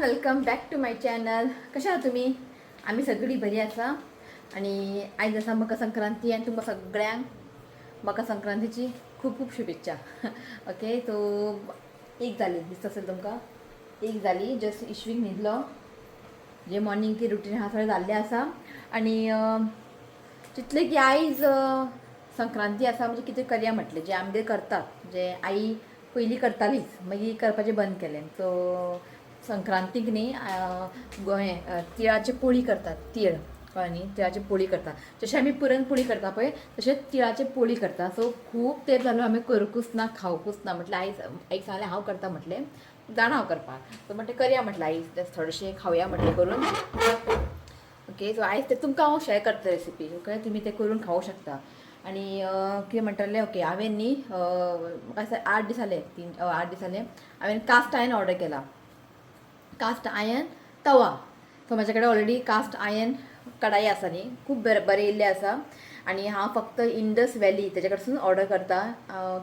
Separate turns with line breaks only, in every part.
Welcome back to my channel. कशा आहात तुमी? आमी सगळीं बरी आसा आनी आयज आसा मकर संक्रांती आनी तुमकां सगळ्यांक मकर संक्रांतीची खूब खूब शुभेच्छा. ओके, सो एक जाली दिसता असेल तुमकां, एक जाली. जस्ट इश्वीक न्हिदलो. जे मॉर्निंग की रुटीन आहा सगळें जाल्लें आसा. आनी चिंतलें की आयज संक्रांती आसा म्हणजे कितें करया म्हटलें, जें आमगेर करतात, जे आई पयलीं करतालीच, मागीर करपाचें बंद केलें. सो संक्रांतीक न्ही हें तिळाची पोळी करतात. तीळ, कळ्ळें न्ही? तिळाची पोळी करतात. जशें आमी पुरणपोळी करता पळय, तशेंच तिळाची पोळी करता. सो खूब तेंप जालो आमी करूंकूच ना, खावकूच ना. म्हटलें आयज आईक सांगलें, हांव करता म्हटलें, जाणा हांव करपाक. सो म्हटलें करया म्हटलें, आयज थोडेशें खावया म्हटलें करून. ओके, सो आयज ते तुमकां हांव शेअर करता रेसिपी. ओके, तुमी ते करून खावंक शकता. आनी कितें म्हणटालें? ओके, हांवें न्ही म्हाका दिसता 8 दीस जाले, 3 8 दीस जाले, हांवें कास्ट आयन ऑर्डर केला, कास्ट आयन तवा. सो म्हाजे कडेन ऑलरेडी कास्ट आयन कढाई आसा न्ही, खूब बरें बरें येयल्लें आसा. आनी हांव फक्त इंडस वॅली तेजे कडसून ऑर्डर करता,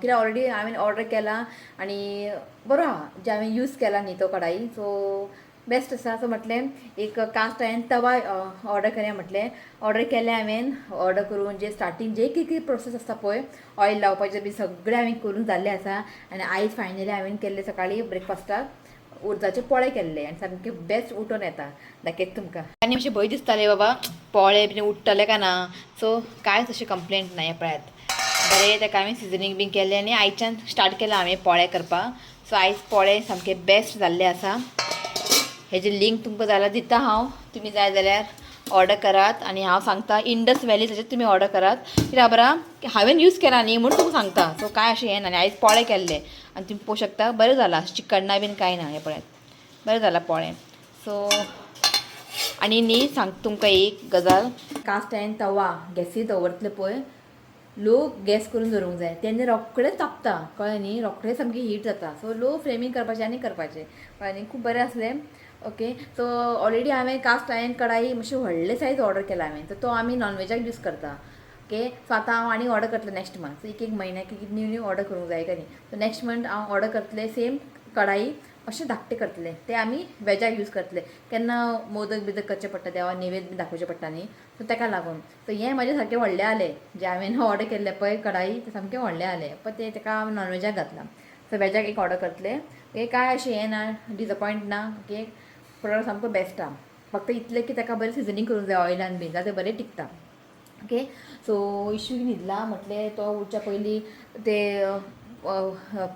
कित्याक ऑलरेडी हांवें ऑर्डर केला आनी बरो आहा जे हांवें यूज केला न्ही तो कढाई, सो बेस्ट आसा. सो म्हटलें एक कास्ट आयन तवा ऑर्डर करया म्हटलें. ऑर्डर केलें हांवें. ऑर्डर करून जे स्टार्टींग जे कितें कितें प्रोसेस आसता पळय, ऑयल लावपाचें बी सगळें हांवें करून जाल्लें आसा. आनी आयज फायनली हांवें केल्लें, सकाळीं ब्रेकफास्टाक उडदाचे पोळे केल्ले आनी सामके बेस्ट उठून येता. दाखयता तुमकां. आनी मातशें भंय दिसताले, बाबा पोळे बीन उडटले काय ना. सो कांयच अशें कंप्लेंट ना. हें पळयात, बरें ताका हांवें सिजनींग बीन केलें आनी आयच्यान स्टार्ट केलां हांवें पोळे करपाक. सो आयज पोळे सामके बेस्ट जाल्ले आसा. हेजी लिंक तुमकां जाल्यार दिता हांव, तुमी जाय जाल्यार ऑर्डर करात. आनी हांव सांगता, इंडस वॅली ताचेर तुमी ऑर्डर करात, कित्याक खबर आहा, हांवें यूज केला न्ही म्हूण तुमकां सांगता. सो कांय अशें हें ना. आनी आयज पोळे केल्ले आनी तुमी पळोवंक शकता, बरें जालां, चिकन्ना बीन कांय ना. हें पळयात, बरें जालां पोळे. सो आनी न्ही सांगता तुमकां एक गजाल, कास्ट आयन तवा गॅसीर दवरतले पळय, लो गॅस करून दवरूंक जाय. तेन्ना रोखडेच तापता, कळ्ळें न्ही? रोखडेच सामकी हीट जाता. सो लो फ्लेमीन करपाचें आनी करपाचें, कळ्ळें न्ही? खूब बरें आसलें. ओके, सो ऑलरेडी हांवें कास्ट आयन कढाई मातशी व्हडले सायज ऑर्डर केला हांवें, तर तो आमी नॉनवेजाक यूज करता. ओके, सो आतां हांव आनी ऑर्डर करतलें नेक्स्ट मंथ. सो एक एक म्हयन्याक एक न्यू न्यू ऑर्डर करूंक जाय काय न्ही? सो नेक्स्ट मंथ हांव ऑर्डर करतलें सेम कढाई, अशें धाकटें करतलें, तें आमी वेजाक यूज करतले. केन्ना मोदक बिदक करचें पडटा, देवा नैवेद्य बी दाखोवचें पडटा न्ही, सो ताका लागून. सो हें म्हाजें सारकें व्हडलें जालें, जें हांवें ऑर्डर केल्लें पळय कढाई, तें सामकें व्हडलें जालें, पण तें ताका हांव नॉनवेजाक घातलां. सो वेजाक एक ऑर्डर करतलें. ओके, कांय अशें हें ना, डिसअपॉयंट ना. ओके, प्रोडक्ट सामको बेस्ट आहा. फक्त इतलें की ताका बरें सिजनींग करूंक जाय ऑयलान बीन, जाल्यार तें बरें टिकता. ओके, सो इशू न्हिदला म्हटलें तो उठच्या पयलीं ते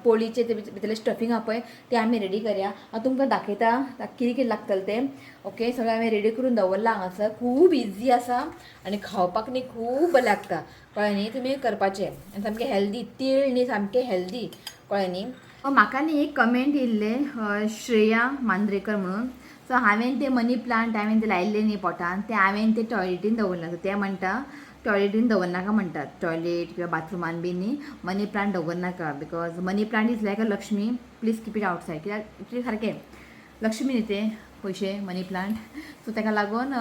पोळीचे ते भितरलें स्टफींग आहा पळय, तें आमी रेडी करया. हांव तुमकां दाखयता कितें कितें लागतलें तें. ओके, सगळें हांवें रेडी करून दवरलां हांगासर. खूब इजी आसा आनी खावपाक न्ही खूब बरें लागता, कळ्ळें न्ही? तुमी करपाचें आनी सामकें हेल्दी, तीळ न्ही सामकें हेल्दी, कळ्ळें न्ही? म्हाका न्ही एक कमेंट येयल्लें, श्रेया मांद्रेकर म्हणून. सो हांवें ते मनी प्लांट हांवें ते लायल्ले न्ही पोटान, ते हांवें ते टॉयलेटीन दवरला. सो ते म्हणटा टॉयलेटीन दवरनाका म्हणटात, टॉयलेट किंवा बाथरुमान बी न्ही मनी प्लांट दवरनाका, because money plant is like a Lakshmi, please keep it outside. कित्याक कितें सारकें लक्ष्मी न्ही ते पयशे, मनी प्लांट. सो ताका लागून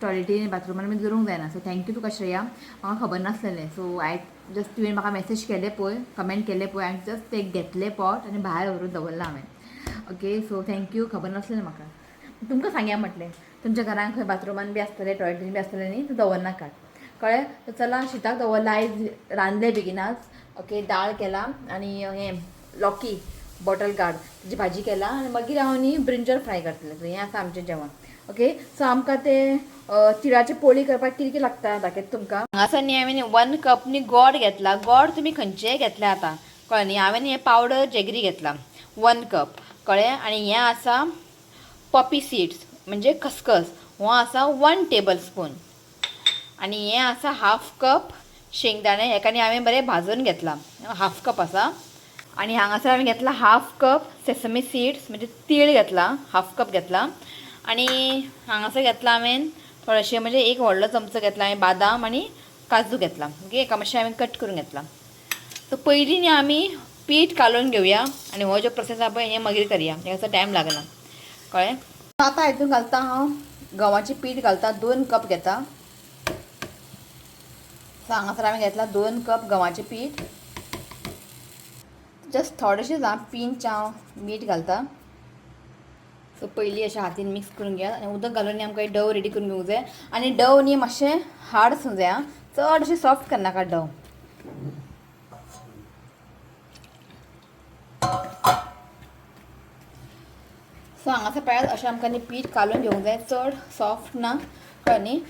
टॉयलेटीन बाथरुमान बी दवरूंक जायना. सो thank you तुका श्रेया, म्हाका खबर नासलेलें. सो I just तुवें म्हाका मॅसेज केले पळय, कमेंट केले पळय, हांवें जस्ट ते घेतले पॉट आनी भायर व्हरून दवरलां हांवें. ओके, सो thank you, खबर नासलेलें म्हाका. तुमकां सांगया म्हटलें, तुमच्या घरान खंय बाथरुमान बी आसतलें, टॉयलेटीन बी आसतलें न्ही, तें दवरनाकात, कळ्ळें? तर चला, शिताक दवरलां. आयज रांदलें बेगिनाच. ओके, दाळ केला आनी हें लॉकी, बॉटल गार्ड, तेजी भाजी केला आनी मागीर हांव न्ही ब्रिंजल फ्राय करतलें. सो हें आसा आमचें जेवण. ओके, सो आमकां ते तिळाची पोळी करपाक कितें कितें लागता दाखयता तुमकां. हांगासर न्ही हांवें 1 कप न्ही गोड घेतला. गोड तुमी खंयचेय घेतले आतां, कळ्ळें न्ही? हांवें हें पावडर जेगरी घेतला 1 कप, कळ्ळें? आनी हें आसा पॉपी सिड्स म्हणजे खसखस, हो आसा 1 टेबल स्पून. आनी हें आसा हाफ कप शेंगदाणे, हेका न्ही हांवें बरें भाजून घेतला, हाफ कप आसा. आनी हांगासर हांवें घेतला हाफ कप सेसमी सीड्स म्हणजे तीळ घेतला, हाफ कप घेतला. आनी हांगासर घेतला हांवें थोडेशे, म्हणजे एक व्हडलो चमचो घेतला हांवें बादाम आनी काजू घेतला. ओके, एका मातशें हांवें कट करून घेतला. सो पयलीं न्ही आमी पीठ कालोवन घेवया आनी हो जो प्रोसेस आहा पळय, हें मागीर करया, हेका टायम लागना, कळ्ळें? आतां हितून घालता हांव गंवाचें पीठ घालता, 2 कप घेता. सो हांगासर हांवें घेतला 2 कप गंवाचें पीठ. जस्ट थोडेशेंच, हांव पिंच हांव मीठ घालता. सो पयलीं अशें हातीन मिक्स करून घेयात आनी उदक घालून न्ही आमकां डव रेडी करून घेवंक जाय. आनी डव न्ही मातशें हार्ड आसूंक जाय आं, चड अशें सॉफ्ट करनाका डव. सो हांगासर पळयात अशें आमकां न्ही पीठ कालोवन घेवंक जाय, चड सॉफ्ट ना, कळ्ळें न्ही.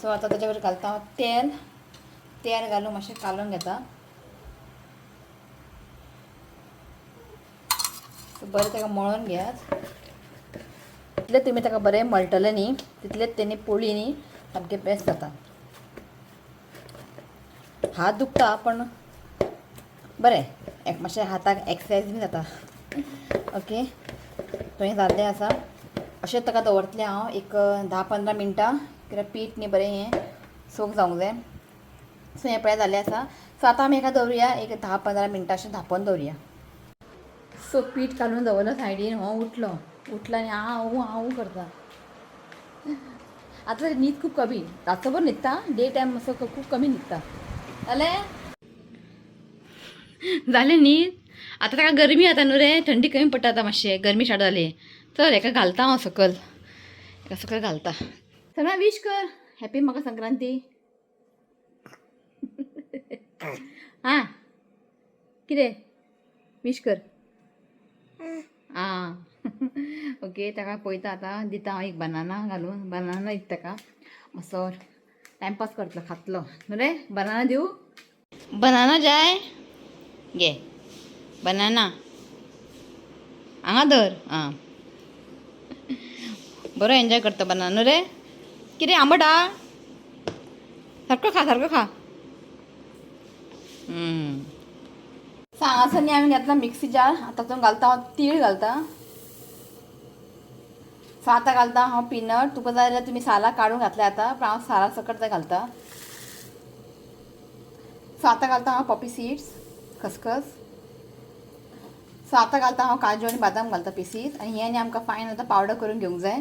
सो आतां ताच्या वयर घालता हांव तेल. तेल घालून मातशें कालोवन घेता. सो बरें ताका मळून घेयात. तितलें तुमी ताका बरें मळटले न्ही तितलेंच तेणी पोळी न्ही सामकें बेस्ट जाता. हात दुखता पण बरें एक मातशें हाताक एक्सरसायज बी जाता. ओके, थंय जाल्लें आसा. अशें ताका दवरतलें हांव एक 10-15 मिनटां, कित्याक पीठ न्ही बरें हें सोक जावंक जाय. सो हें पळय जाल्लें आसा. सो आतां आमी हेका दवरुया एक 10-15 मिनटां अशें धांपोन दवरुया. सो पीठ काडून दवरलो सायडीन. हो उठलो, उठलो आनी आं आं करता. आतां न्हीद खूब कमी, रातचो न्हिदता, डे टायम मातसो खूब कमी न्हिदता. जालें जालें न्हीद. आतां ताका गरमी जाता न्हू रे, थंडी कमी पडटा आतां, मातशें गरमी स्टार्ट जाली. चल हेका घालता हांव सकयल, हेका सकयल घालता. सगळ्यांक वीश कर हॅपी मकर संक्रांती. आं कितें वीश कर. आं ओके, ताका पळयता आतां दिता हांव एक बनाना घालून, बनाना दिता ताका, मातसो टायमपास करतलो, खातलो न्हू रे. बनाना दिवं? बनाना जाय? घे बनाना, हांगा धर. आं बरो एन्जॉय करता बनाना न्हू रे. कितें आंबट आ? सारको खा, सारको खा. सो हांगासर न्ही आमी घेतला मिक्सी जार. आतां तातूंत घालता हांव तीळ घालता. सो आतां घालता हांव पिनट. तुका जाय जाल्यार तुमी सालां काडून घातल्या आतां, पूण हांव सालां सकट घालता. सो आतां घालता हांव पॉपी सीड्स, खसखस. सो आतां घालता हांव काजू आनी बादाम घालता पिसीस. आनी हें न्ही आमकां फायन आतां पावडर करून घेवंक जाय.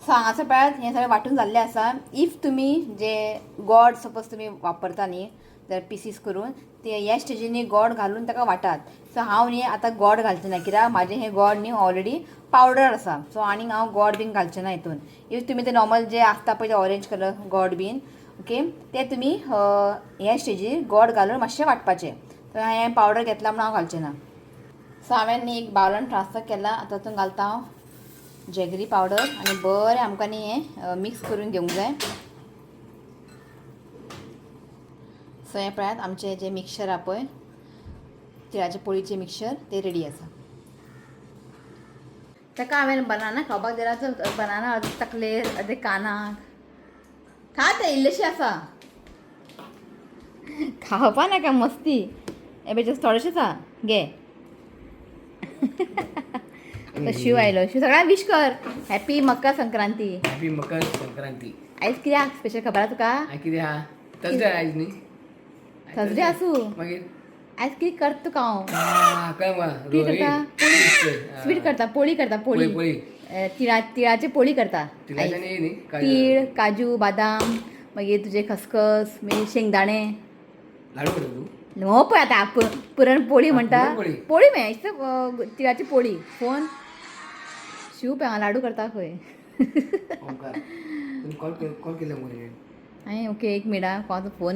सो हांगासर पळयात हें सगळें वांटून जाल्लें आसा. If तुमी जे गोड सपोज तुमी वापरता न्ही जाल्यार पिसीस करून ते ह्या स्टेजीनी गोड घालून ताका वांटात. सो हांव न्ही आतां गोड घालचें ना, कित्याक म्हाजें हें गोड न्ही ऑलरेडी पावडर आसा. सो आनीक हांव गोड बीन घालचें ना हितून. If तुमी ते नॉर्मल जे आसता पळय ते ऑरेंज कलर गोड बीन, ओके, ते तुमी ह्या स्टेजीर गोड घालून मातशें वांटपाचें. सो हांवें पावडर घेतला म्हणून हांव घालचें ना. सो हांवें न्ही एक बावलान ट्रान्सफर केला. आतां तातूंत घालता हांव जेगरी पावडर आनी बरें आमकां न्ही हें मिक्स करून घेवंक जाय. सो हें पळयात आमचें जें मिक्सचर आहा पळय तिळाचे पोळीचें मिक्सचर तें रेडी आसा. ताका हांवें बनाना खावपाक दिला. बनाना अर्दे तकलेर अर्दे कानाक खा, तें इल्लेशें आसा, खावपा नाका मस्ती. हे बेचीस थोडेशेंच आहा, घे. शिव आयलो. शिव सगळ्यांक विश कर हॅपी मकर संक्रांती.
हॅपी मकर संक्रांती.
आयज कित्याक स्पेशल खबर आहा तुका?
आनी कितें आहा? थर्सडे आयज न्ही?
थर्सडे आसूं,
मागीर
आयज कितें करता तुका हांव?
कळ्ळें म्हाका.
कितें करता? स्वीट करता, पोळी करता, पोळी.
पोळी.
तिळाची पोळी करता.
तिळाचे न्ही?
तीळ, काजू, बादाम, मागीर तुजे खसखस, मागीर शेंगदाणे.
लाडू करता तूं?
हो पळय आतां पुरणपोळी म्हणटा.
पुरणपोळी.
पोळी मेळटा, तिळाची पोळी. फोन शिव पळय हांगा लाडू करता खंय.
ओमकार तुमी कॉल कॉल केला मरे.
हांवें ओके, एक मिनट कोणाचो फोन.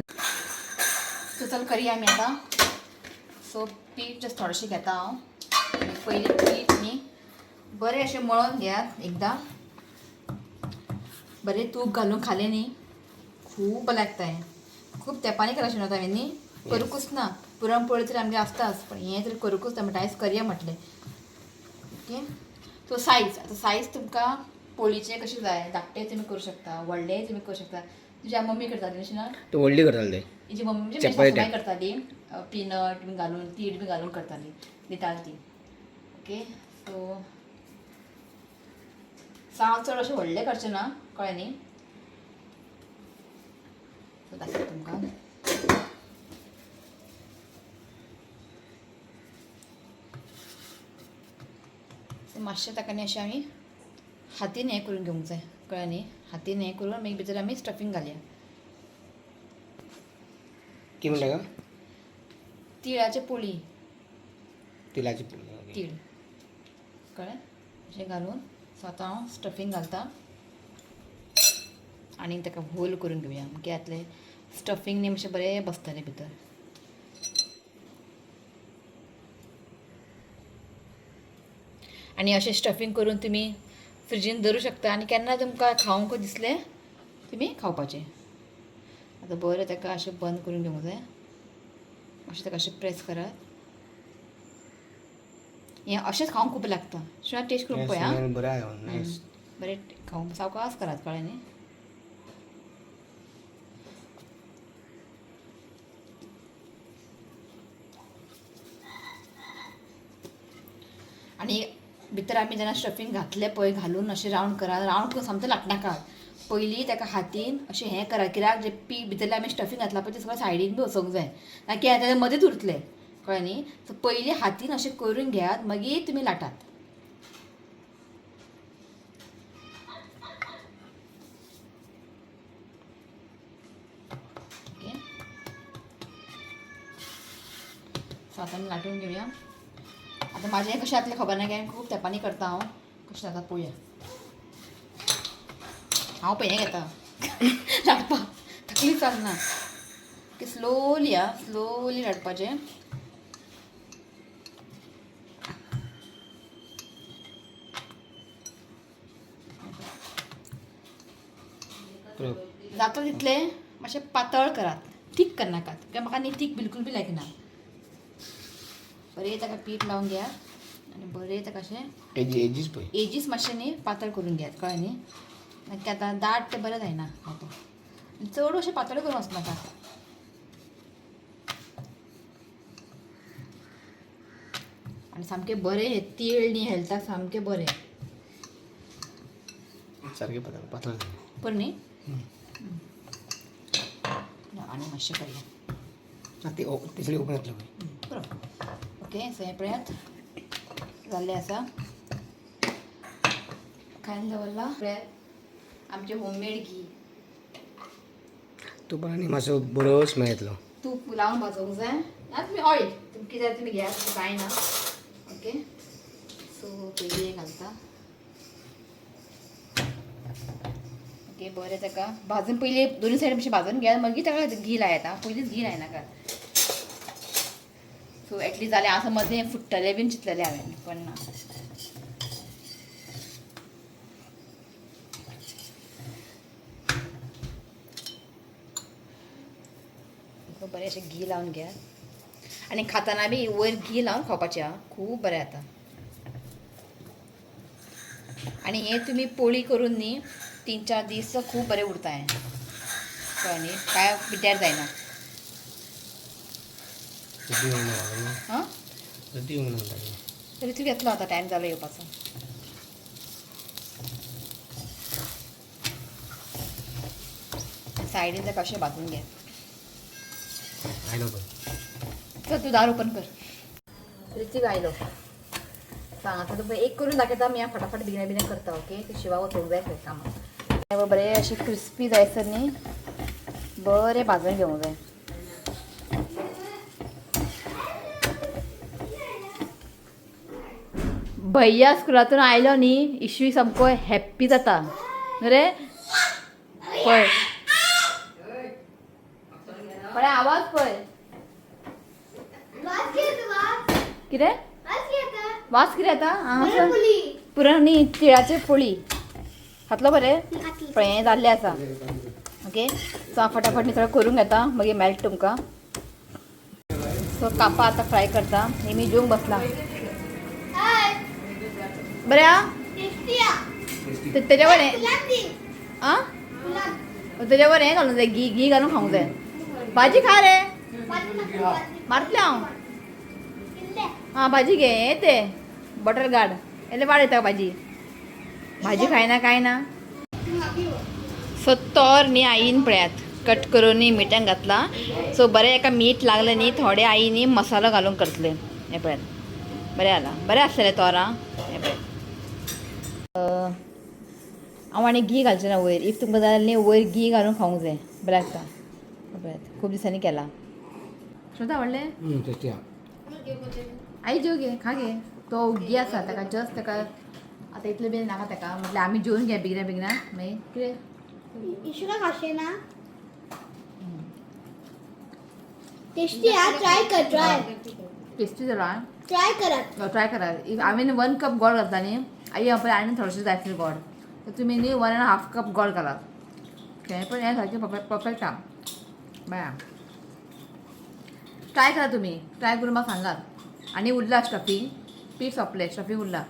सो चल करया आमी आतां. सो पीठ जस्ट थोडेशें घेता हांव. आनी पयलीं पीठ न्ही बरें अशें मळून घेयात एकदां. बरें तूप घालून खालें न्ही खूब बरें लागता हें. खूब तेंपानी केलां शिनोत हांवें न्ही, करूंकूच ना. पुरणपोळी तरी आमगेर आसताच, पण हें तरी करूंकूच ना, म्हणटा आयज करया म्हटलें. ओके, सो सायज आतां सायज तुमकां पोळीचें कशें जाय, धाकटें तुमी करूं शकता, व्हडलेंय तुमी करूं शकता. तुज्या मम्मी करताली अशें ना?
तूं व्हडली करताली ते.
हिजी मम्मी म्हणजे
चपाती
सासूबाई करताली, पिनट बी घालून, तीळ बी घालून करताली, दिताली ती. ओके, सो सो हांव चड अशें व्हडलें करचें ना, कळ्ळें न्ही. सो दाखयता तुमकां. सो मातशें ताका न्ही अशें आमी हातीन हें करून घेवंक जाय, कळ्ळें न्ही. हातीन हें करून मागीर भितर आमी स्टफींग घालया.
कितें म्हणटा गा?
तिळाची पोळी.
तिळाची पोळी.
तीळ. कळ्ळें? अशें घालून सो आतां हांव स्टफींग घालता आनी ताका होल करून घेवया. मागीर जातलें स्टफींग न्ही मातशें बरें बसतलें भितर. आनी अशें स्टफींग करून तुमी फ्रिजीन दवरूं शकता आनी केन्ना तुमकां खावंक दिसलें तुमी खावपाचें. आतां बरें ताका अशें बंद करून घेवंक जाय. अशें ताका अशें प्रेस करात. हें अशेंच खावंक खूब लागता. शिवाय टेस्ट करून पळय. आं,
बरें आहे, नायस.
बरें खावंक सावकास करात, कळ्ळें न्ही? आनी भितर आमी जेन्ना स्टफींग घातलें पळय, घालून अशें रावंड करात. रावंड करून सामकें लाटनाकात. पयलीं ताका हातीन अशें हें करात, कित्याक जें पीठ भितरलें आमी स्टफींग घातलां पळय तें सगळें सायडीन बी वचोंक जाय, ना कित्याक जाल्यार मदींच उरतलें, कळ्ळें न्ही? सो पयलीं हातीन अशें करून घेयात, मागीर तुमी लाटात. ओके, सो आतां आमी लाटून घेवया. आतां म्हाजें हें कशें जातलें खबर ना, कित्याक खूब तेंपांनी करता हांव. कशें जाता पळोवया. हांव पळय हें घेता लाटपाक, तकली चलना. ओके, स्लोली आं, स्लोली लाटपाचें. जाता तितलें मातशें पातळ करात, थीक करनाकात, कित्याक म्हाका न्ही थीक बिलकूल बी लायक ना. बरें ताका पीठ लावन घेयात आनी बरें ताका अशें
एजीस पळय.
एजीस मातशें न्ही पातळ करून घेयात, कळ्ळें न्ही? मागीर आतां दाट तें बरें जायना खावपाक. आनी चड अशें पातळ करून वचनाका. आनी सामकें बरें हें तीळ न्ही हेल्थाक सामकें बरें.
सारकें पातळ पातळ.
बरें न्ही? आनी मातशें करया.
आं, ते तिसरी ओपन जातलें पळय.
बरो. ओके, सो हें पळयात जाल्लें आसा. खायन दवरला. पळयात आमचें होममेड घी.
तूं पण आनी मातसो बरो स्मेल येतलो.
तूप लावन भाजोवंक जाय ना तुमी ऑयल तुमकां कितें जाय तुमी घेयात, तशें कांय ना. ओके, सो पयलीं हें घालता. ओके, बरें ताका भाजून पयलीं दोनूय सायडीन मातशें भाजून घेयात, मागीर ताका घी लायात. आं, पयलींच घी लायनाकात. सो एटलीस्ट जालें. हांव समज हें फुट्टलें बीन चिंतलेलें हांवें, पण ना. बरें अशें घी लावन घेयात आनी खाताना बी वयर घी लावन खावपाचें. आं, खूब बरें जाता. आनी हें तुमी पोळी करून न्ही 3-4 दीस खूब बरें उरता हें, कळ्ळें न्ही? कांय पिड्ड्यार जायना. हां, तरी तूं घेतलो आतां टायम जालो येवपाचो. सायडीन ताका अशें भाजून घे.
आयलो पळय.
चल तूं दार ओपन कर. ऋतिक आयलो. सांग आतां तुमकां एक करून दाखयता. मी फटाफट बेगिना बेगिना करता. ओके, ते शिवा वचूंक जाय खंय कामाक. बरें अशें क्रिस्पी जायसर न्ही बरें भाजून घेवंक जाय. भैया स्कुलांतून आयलो न्ही, इशवी सामको हॅप्पी जाता रे. पळय पळय आवाज पळय. कितें वास कितें येता? पुरण न्ही, तिळाचे पोळी खातलो बरें. पळय हें जाल्लें आसा. ओके, सो हांव फटाफट न्ही सगळें करून घेता, मागीर मेळटा तुमकां. सो कापां आतां फ्राय करता. हे मी जेवंक बसला. बरें आं, तेज्यावर हें आं, तेज्यावर हें घालूंक जाय, घी घी घालून खावंक जाय. भाजी खा रे, मारतलें हांव. आं, भाजी घे. हें तें बटर गार्ड येले वाड येता. भाजी भाजी खायना काय ना. सो तोर न्ही आईन पळयात कट करून न्ही मिठान घातला. सो बरें एका मीठ लागलें न्ही, थोडे आई न्ही मसालो घालून करतले. हें पळयात बरें जालां, बरें आसतलें तोरां. हें पळयात हांव आनी घी घालचें ना वयर. If तुमकां जाय जाल्यार न्ही वयर घी घालून खावंक जाय, बरें लागता. पळयात खूब दिसांनी केला. श्रद्धा आवडलें?
टेस्टी.
आई जेव घे, खा घे. तो उग्गी आसा ताका जस्ट ताका आतां इतलें बेगीन नाका ताका म्हटल्यार आमी जेवन घे बेगिना बेगिना मागीर कितें
इशुका खाशे ना टेस्टी हा ट्राय कर ट्राय
टेस्टी जाला
ट्राय करा
ट्राय करा if हांवें 1 कप गोड घातला न्ही आई हांव पळय आनी थोडेशें जाय आसलें गोड तर तुमी न्ही 1.5 कप गोड घालात तें पण हें सारकें परफेक्ट आहा बरें ट्राय करा तुमी ट्राय करून म्हाका सांगात आनी उरला स्टफींग पीठ सोंपलें स्टफींग उरला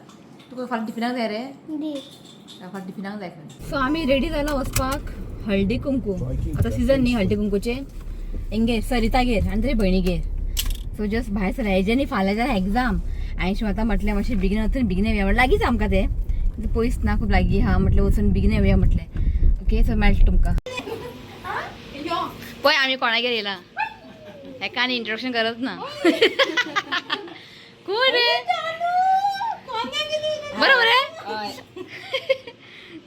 तुका फाल्यां टिफिनाक जाय रे
दी
फाल्यां टिफिनाक जाय खंय सो आमी रेडी जाला वचपाक हळदी कुंकू आतां सिजन न्ही हळदी कुंकूचे हेंगेर सरितागेर आनी ताजे भयणीगेर सो जस्ट भायर सर हेजे न्ही फाल्यां जाल्यार एग्जाम हांवें आतां म्हटलें मातशें बेगीन वचून बेगीन येवया म्हटलें लागींच आमकां तें पयस ना खूब लागीं आहा म्हटलें वचून बेगीन येवया म्हटलें ओके सो मेळटा तुमकां पळय आमी कोणागेर येयला हेका आनी इंट्रोडक्शन करत ना कोण रे बरोबर आहे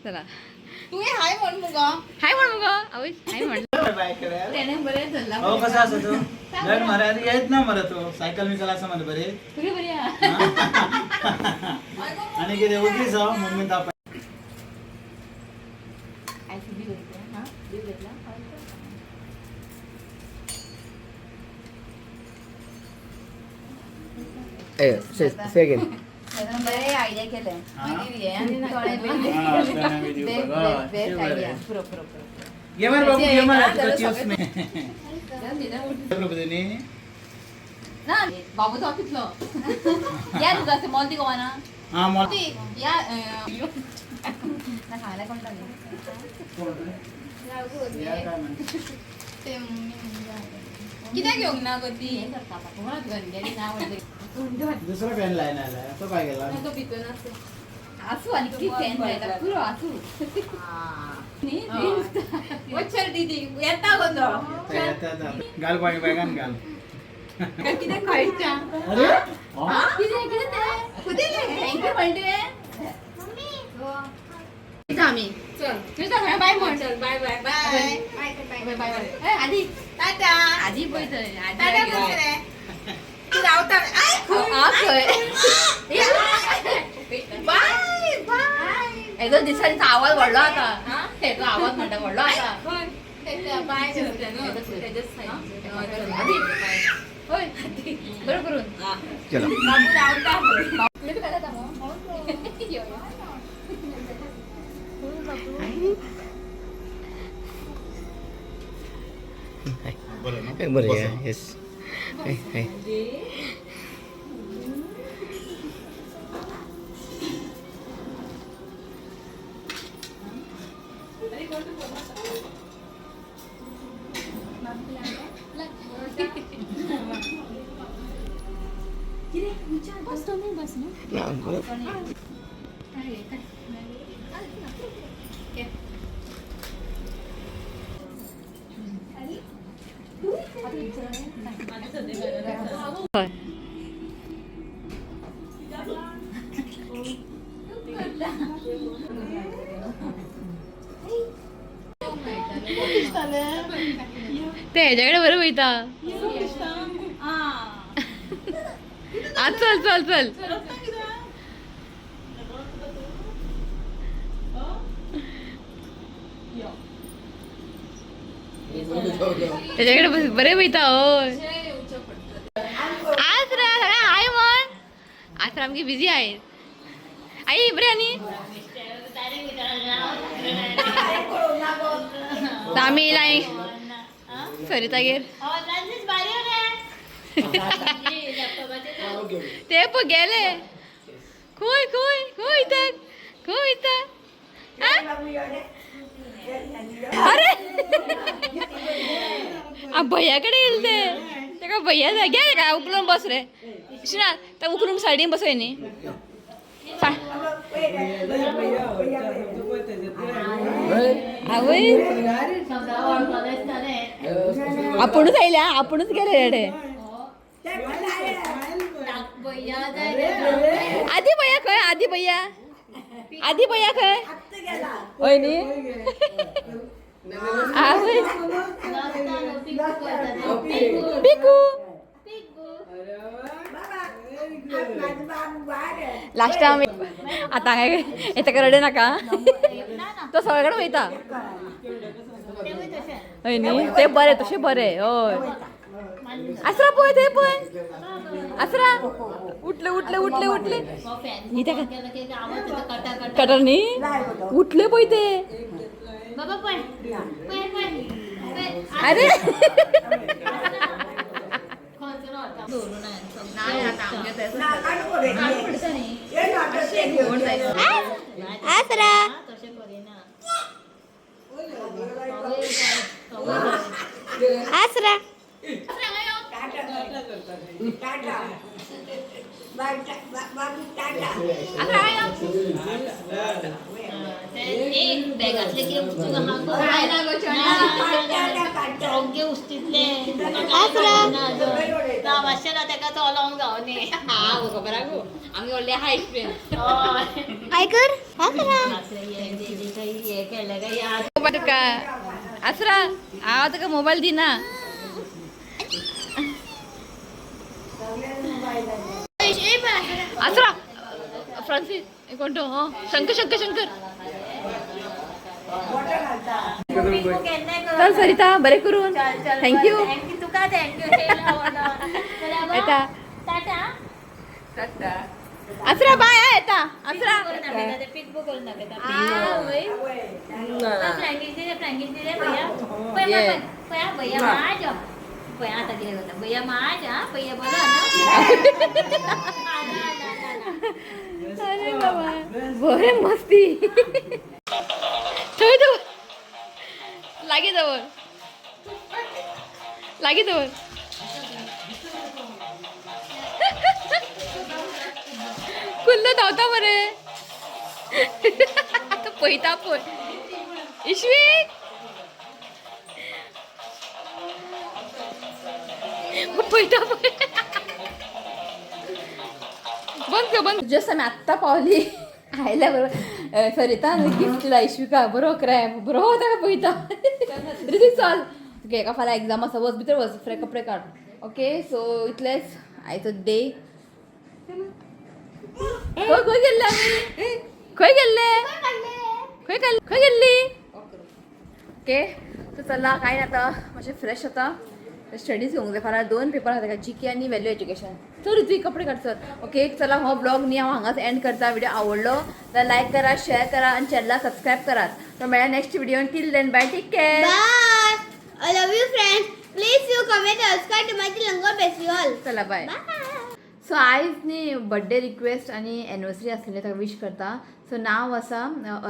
चला
तुवें हाय म्हण मुगो
हाय म्हण मुगो आवय हाय म्हण
बायकडे
तेणे बरें धरला
हो कसो आसा तूं धर मरे अरे येत ना मरे तूं सायकल बिकल आसा मरे बरी
तुगे बरी आहा
आनी कितें ओगीच हो मम्मी ताप
आयज बी घेतला हां बी घेतला
सेकंड
बरें आयडिया केलें मागीर हें आनी थोडें
हा, चणे बी दिवपाक, हय,
बेस्ट
ते
आयडिया
बरें.
पुरो पुरो पुरो
घे मरे बाबू घे मरे तुका चिप्स मे न्ही
ना बाबू तो कितलो या तुका असें मोल ती गोवाना
हा मोल
या ना खायला कोण
या काय म्हण
ते मम्मी म्हणजे कित्याक घेवंक ना गो ती
हें करता बाबा तुका गेली ना म्हणटा
दुसरो फॅन लायन आयला तो काय गेला
तो भितर आसा
आसू आनी किती फॅन लायता पुरो आसू न्ही
वचर दीदी येता गो तो
येता, येता, येता. घाल पाणी बॅगान घाल
कितें खायच्या
अरे हा?
कितें कितें तें thank you म्हणटे कितें आमी
चल
तुझं बाय म्हण
चल bye bye bye
bye bye bye आदी
टाटा
आदी पळय थंय
टाटा
आदी
कर रे तू रावता I
आ खंय
बाय बाय
हेजो दिसा दिसा आवाज व्हडलो आता हेजो आवाज म्हणटा व्हडलो आता
बाय
आदी होय बरोबर करून
चला
बाबू रावता
बरं येस ना बरं
ते हेज्याकडे बरं वयता आ चल चल चल त्याच्याकडे बस बरे वयता होय आज रा सगळ्या हाय म्हण आज तर आमकी बिझी आहे आई बरे आनी तर आमी येयला सरितागेर ते पळय गेले खंय खंय खंय वयतात खंय वयता अरे आ भैया कडेन येयले ते ताका भैया जाय घे ताका उखलून बस रे श्रीनाथ ताका उखलून सायडीन बसय न्ही आवय आपुणूच आयल्या आपुणूच गेले रेडे आदी भैया खंय आदी भैया आदी भैया खंय हय न्ही आवय पिकू लास्ट आमी आतां काय येता रडे नाका, तो सगळ्याकडे वयता. हय न्ही, ते बरें, तशें बरें. हय आसरा पळय, थंय पळय आसरा, उठले उठले उठले उठले. ही तेका कटर न्ही, उठले पळय ते.
बाबा पळय पळय पळय.
अरे
आसरा. आसरा.
एक बॅगातले कितें उस्तूक आहा गो, उस्तितले.
आसरा.
नावाशें ना तेका, तो लावूंक गावने.
हा खबर आहा गो, आमगे व्हडले हाय एक्सपिरियन्स.
काय कर आसरा.
हे केलें काय?
मोबायल तुका आसरा, हांव तुका मोबायल दिना. आसरा फ्रांसीस कोण तो? हो शंकर शंकर शंकर. चल सरिता, बरें करून. Thank you.
Thank you तुका, thank you.
येता.
टाटा.
आसरा बाय. येता आसरा.
पीक बुक करून दाखयता. फ्लँगीस दिले, फ्लँगीस दिले भैया. पळय पळय पळय भैया माझ्या पळय, आता कितें करता भैया माझ्या भैया. बरो ना?
अरे बाबा, बरें मस्ती. थंय दवर, लागीं दवर, लागीं दवर. कुल्ल धांवता मरे. आतां पळयता पळय इश्वीक. पळयता पळय. बंद कर, बंद. जस्ट आमी आत्तां पावली. आयल्या बरोबर सरितान गिफ्ट दिला इश्विका. बरो क्रॅप, बरो ताका पळयता. ऋतिक चल, तुगे एका फाल्यां एग्जाम आसा. वच भितर, वच, फ्रे कपडे काड. ओके, सो इतलेच आयचो डे. खंय खंय गेल्ले आमी? खंय गेल्ले? खंय गेल्ले? खंय गेल्ली? ओके, सो चला, काय ना, आतां मातशें फ्रेश जाता. स्टडीज घेवंक जाय. फाल्यां दोन पेपर आसा ताका, जी के आनी व्हॅल्यू एज्युकेशन. चल ऋत्विक, कपडे काड चल. ओके, चला, हो ब्लॉग न्ही हांव हांगाच एंड करता. व्हिडिओ आवडलो जाल्यार लायक करा, शेअर करा आनी चॅनलाक सबस्क्रायब करात. तो मेळ्या next video. Till then, bye, take care.
Bye. I love you friends. Please you comment, subscribe to my channel festival.
चला बाय.
बाय.
सो आयज न्ही बड्डे रिक्वेस्ट आनी एनिवर्सरी आसलेली, ताका विश करता. सो नांव आसा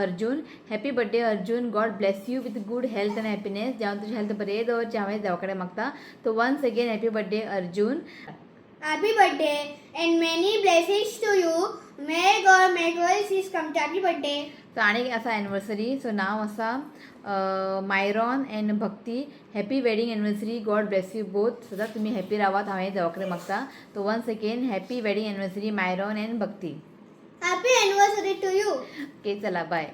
Arjun. Happy birthday Arjun, God bless you with good health and happiness. देवान तुजी हेल्थ बरें दवरचें हांवें देवा कडेन मागता. So once again happy birthday Arjun.
Happy birthday and many blessings to you. May God make all wishes come true. Happy birthday.
So आनी एक आसा एनिवर्सरी. सो नांव आसा Myron and Bhakti. Happy wedding anniversary, God bless you both. सदांच तुमी happy रावात हांवें देवा कडेन मागता. So once again happy wedding anniversary Myron and Bhakti.
Happy anniversary to you.
Okay, चला बाय.